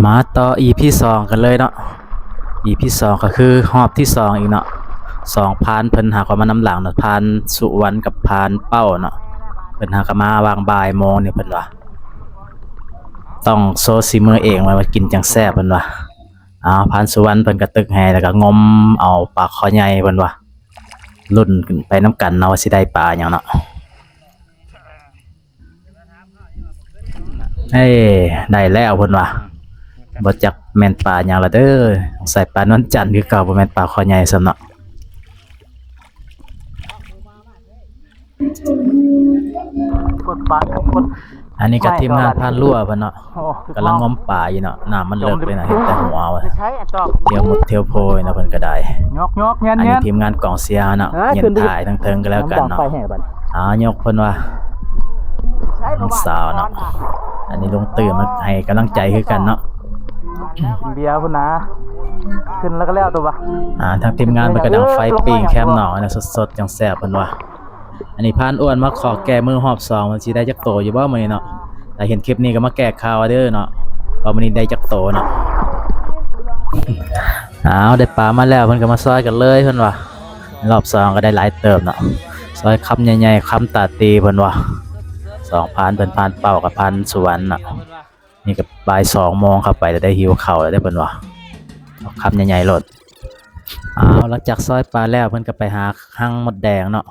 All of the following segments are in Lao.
ມາຕໍ່ອີພີສອງກັນເລີຍເນາະ. ອີພີສອງກໍຄືຮອບທີສອງອີກເນາະ. ສອງພານເພິ່ນຫາກວ່າມານຳຫຼັງເນາະ, ພານສຸວັນກັບພານເປົ້າເນາະ. ເພິ່ນຫາກວ່າມາຫວ່າງບ່າຍໂມງນີ້ ເພິ່ນວ່າຕ້ອງໂຊສີມືເອງ ວ່າກິນຈັ່ງແຊບ ເພິ່ນວ່າ. ອ້າວ ພານສຸວັນເພິ່ນກໍຕຶກແຫ ແລ້ວກໍງົມເອົາປາຄໍໃຫຍ່ ເພິ່ນວ່າ. ລຸ້ນໄປນຳກັນເນາະ ວ່າຊິໄດ້ປາຫຍັງເນາະ. ເອີ ໄດ້ແລ້ວເພິ່ນວ່າ. ບໍ່ຈັກແມ່ນປາຫຍັງລະເດີ, ສົງໄສປານວນຈັນຄືເກົ່າ, ບໍ່ແມ່ນປາຄໍໃຫຍ່ຊ້ຳເນາະ. ກົດປາ ກົດ ອັນນີ້ກໍທີມງານພານລົວເພິ່ນເນາະ, ໂອ້ ກຳລັງງົມປາຢູ່ເນາະ. ນ້ຳມັນເລິກເລີຍນະ, ເຫັນແຕ່ຫົວວ່າ ທຽວມຸດທຽວໂພຍເນາະ ເພິ່ນກໍໄດ້. ອັນນີ້ທີມງານກອງເຊຍເນາະ, ຢືນຖ່າຍທາງເທິງກໍແລ້ວກັນເນາະ. ອ້າວ ຍົກເພິ່ນວ່າ ນ້ອງສາວເນາະ. ອັນນີ້ລຸງຕື້ມາໃຫ້ກຳລັງໃຈຄືກັນເນາະ. ກິນເບຍພຸ້ນນາ, ຂຶ້ນແລ້ວກໍແລ້ວຕົວະ. ອ່າ ທາງທີມງານເພິ່ນກໍດັງໄຟປີ້ງແຄມໜອງນະ, ສົດໆ ຈັ່ງແຊບເພິ່ນວ່າ. ອັນນີ້ພານອ້ວນມາຂໍແກ້ມືຮອບສອງ ວ່າຊິໄດ້ຈັກໂຕຢູ່ບໍ່ມື້ນີ້ເນາະ. ຖ້າເຫັນຄລິບນີ້ກໍມາແກ້ຂ່າວເດີເນາະ ວ່າມື້ນີ້ໄດ້ຈັກໂຕເນາະ. ອ້າວ ໄດ້ປາມາແລ້ວ ເພິ່ນກໍມາຊອຍກັນເລີຍເພິ່ນວ່າ. ຮອບສອງກໍໄດ້ຫຼາຍເຕີບເນາະ, ຊອຍຄຳໃຫຍ່ໆ ຄຳຕາຕີເພິ່ນວ່າ. ສອງພານເພິ່ນ, ພານເປົ້າກັບພານສຸວັນເນາະ. ນີ້ກໍບ່າຍສອງໂມງເຂົ້າໄປແລ້ວເດ້, ຫິວເຂົ້າແລ້ວເດ້ເພິ່ນວ່າ. ເອົາຄຳໃຫຍ່ໆໂລດ. ອ້າວ ຫຼັງຈາກຊອຍປາແລ້ວ ເພິ່ນກໍໄປຫາຮັງມົດແດງເນາະ,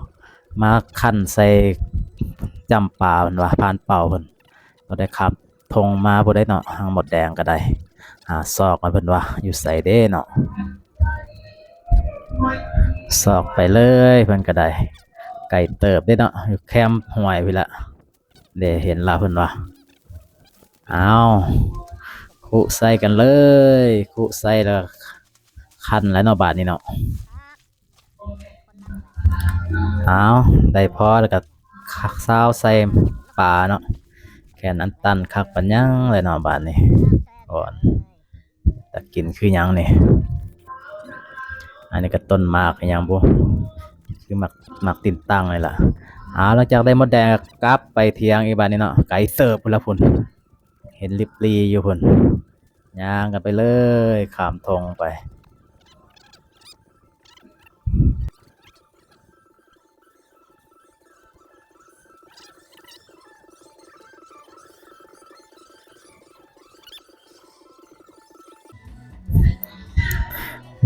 ມາຄັ້ນໃສ່ຈ້ຳປາເພິ່ນວ່າ. ພານເປົ້າເພິ່ນບໍ່ໄດ້ຂ້າມທົ່ງມາພຸ້ນເດ້ເນາະ, ຮັງມົດແດງກໍໄດ້. ຫາຊອກມັນເພິ່ນວ່າ ຢູ່ໃສເດ້ເນາະ. ຊອກໄປເລີຍເພິ່ນກໍໄດ້, ໄກເຕີບເດ້ເນາະ, ຢູ່ແຄມຫ້ວຍພຸ້ນລະ. ເດ້ ເຫັນລະເພິ່ນວ່າ. ອ້າວ ຄຸໃສ່ກັນເລີຍ, ຄຸໃສ່ແລ້ວ ຄັ້ນແລ້ວເນາະ ບາດນີ້ເນາະ. ອ້າວ ໄດ້ພໍແລ້ວກໍຊາວໃສ່ປາເນາະ. ແຂນອັນຕັນຄັກປານຫຍັງແຫຼະເນາະ ບາດນີ້. ໂອ້ ຕາກິນຄືຫຍັງນີ້? ອັນນີ້ກໍຕົ້ນໝາກອີຫຍັງບຸ? ຄືໝາກ ໝາກຕີນຕັງນີ້ລະ. ອ້າວ ຫຼັງຈາກໄດ້ມົດແດງກໍກັບໄປຖຽງອີກບາດນີ້ເນາະ, ໄກເຕີບພຸ້ນລະພຸ້ນ, ເຫັນລິບຫຼີຢູ່ພຸ້ນ. ຍ່າງກັນໄປເລີຍ ຂ້າມທົ່ງໄປ.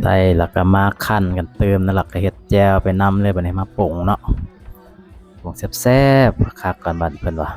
ໄດ້ລະກໍມາຄັ້ນກັນຕື່ມນັ້ນລະ, ກໍເຮັດແຈ່ວໄປນຳເລີຍບາດນີ້, ມາປຸງເນາະ, ປຸງແຊບໆຄັກໆກ່ອນບາດນີ້ເພິ່ນວ່າ.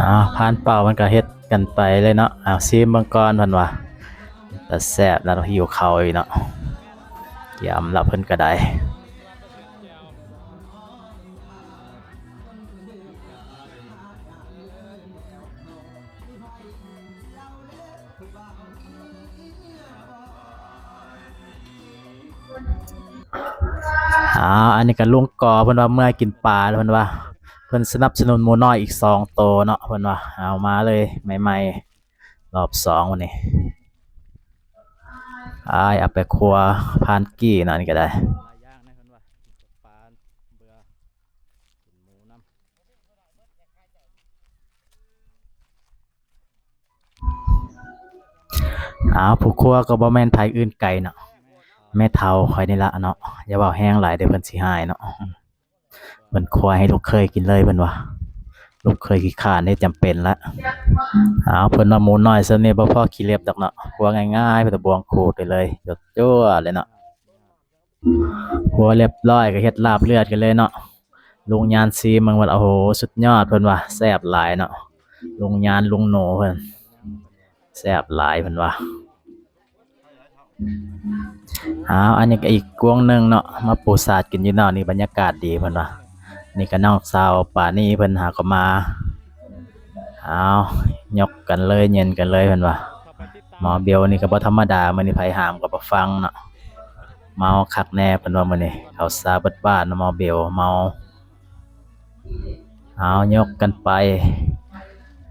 ອ້າວ ພານເປົ້າມັນກໍເຮັດກັນໄປເລີຍເນາະ. ອ້າວ ຊີມເບິ່ງກ່ອນເພິ່ນວ່າ. ຕາແຊບນະ, ຫິວເຂົ້າອີກເນາະ. ກຽມລະເພິ່ນກໍໄດ້. ອ້າວ ອັນນີ້ກໍລຸງກໍເພິ່ນວ່າເມື່ອຍກິນປາແລ້ວເພິ່ນວ່າ, ເພິ່ນສະໜັບສະໜູນໝູນ້ອຍອີກສອງໂຕເນາະ ເພິ່ນວ່າ. ເອົາມາເລີຍໃໝ່ໆ ລອບສອງມື້ນີ້. ອ້າຍ ເອົາໄປຄົວພານກີ້ເນາະ ອັນນີ້ກໍໄດ້. ອ້າວ ຜູ້ຄົວກໍບໍ່ແມ່ນໃຜອື່ນໄກເນາະ, ແມ່ເຖົ້າຂ້ອຍນີ້ລະເນາະ. ຢ່າເວົ້າແຮງຫຼາຍເດີ ເພິ່ນຊິຮ້າຍເນາະ. ເພິ່ນຄົວໃຫ້ລູກເຂີຍກິນເລີຍເພິ່ນວ່າ, ລູກເຂີຍຂີ້ຄ້ານເດ້ ຈຳເປັນລະ. ອ້າວ ເພິ່ນວ່າໝູນ້ອຍສ່ຳນີ້ບໍ່ພໍຂີ້ເລັບດອກເນາະ, ຄົວງ່າຍໆ ເພິ່ນຕະບວງຂູດໄປເລີຍ ຈົວໆເລີຍເນາະ. ຄົວລຽບຮ້ອຍກໍເຮັດລາບເລືອດກັນເລີຍເນາະ. ລຸງຍານຊີມເບິ່ງວ່າ ໂອ້ໂຫ ສຸດຍອດເພິ່ນວ່າ, ແຊບຫຼາຍເນາະ. ລຸງຍານ ລຸງໂນເພິ່ນ ແຊບຫຼາຍເພິ່ນວ່າ. ອ້າວ ອັນນີ້ກໍອີກກວງໜຶ່ງເນາະ, ມາປູສາດກິນຢູ່ນອກນີ້ ບັນຍາກາດດີເພິ່ນວ່າ. ນີ້ກໍນ້ອງສາວປານີເພິ່ນຫາກໍມາ. ອ້າວ ຍົກກັນເລີຍ ເຢັນກັນເລີຍເພິ່ນວ່າ. ໝໍເບວນີ້ກໍບໍ່ທຳມະດາ ມື້ນີ້ໃຜຫ້າມກໍບໍ່ຟັງເນາະ. ເມົາຄັກແນ່ເພິ່ນວ່າມື້ນີ້ ເຂົ້າສາເບິດບ້ານເນາະ ໝໍເບວເມົາ. ເອົາ ຍົກກັນໄປ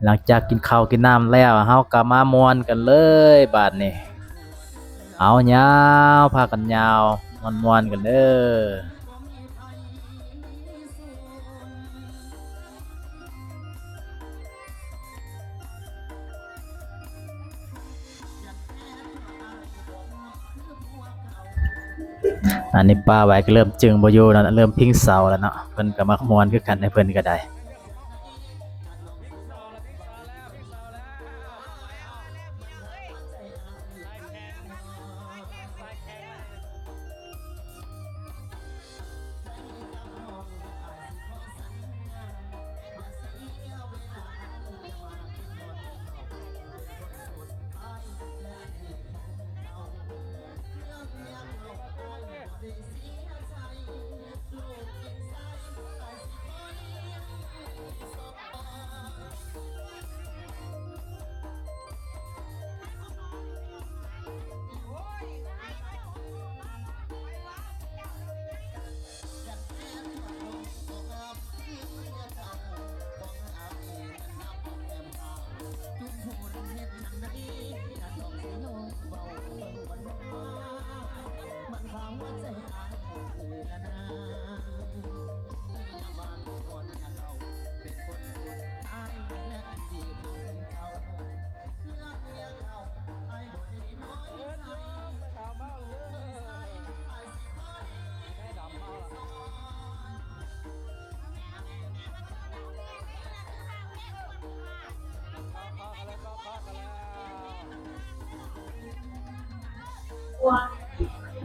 ຫຼັງຈາກກິນເຂົ້າກິນນ້ຳແລ້ວ ເຮົາກໍມາມ່ວນກັນເລີຍບາດນີ້. ເອົາ ຍາວ ພາກັນຍາວ ມ່ວນໆກັນເດີ. ອັນນີ້ປ້າໄວ້ກໍເລີ່ມຈຶງບໍ່ຢູ່ແລ້ວ ເລີ່ມພິງເສົາແລ້ວເນາະ. ເພິ່ນກໍມັກມ່ວນຄືກັນ ໃຫ້ເພິ່ນກໍໄດ້.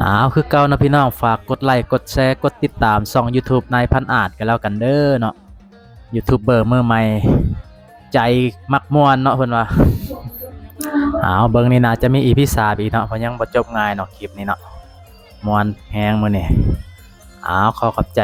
ອ້າວ ຄືເກົ່າເນາະພີ່ນ້ອງ ຝາກກົດໄລ ກົດແຊ ກົດຕິດຕາມຊ່ອງຢູທູບນາຍພັນອາດກໍແລ້ວກັນເດີເນາະ. ຢູທູບເບີມືໃໝ່ ໃຈມັກມ່ວນເນາະ ເພິ່ນວ່າ. ອ້າວ ເບິ່ງນີ້ໜ້າຈະມີອີພີສາມອີກເນາະ ເພາະຍັງບໍ່ຈົບງ່າຍເນາະ ຄລິບນີ້ເນາະ. ມ່ວນແຮງມື້ນີ້. ອ້າວ ຂໍຂອບໃຈ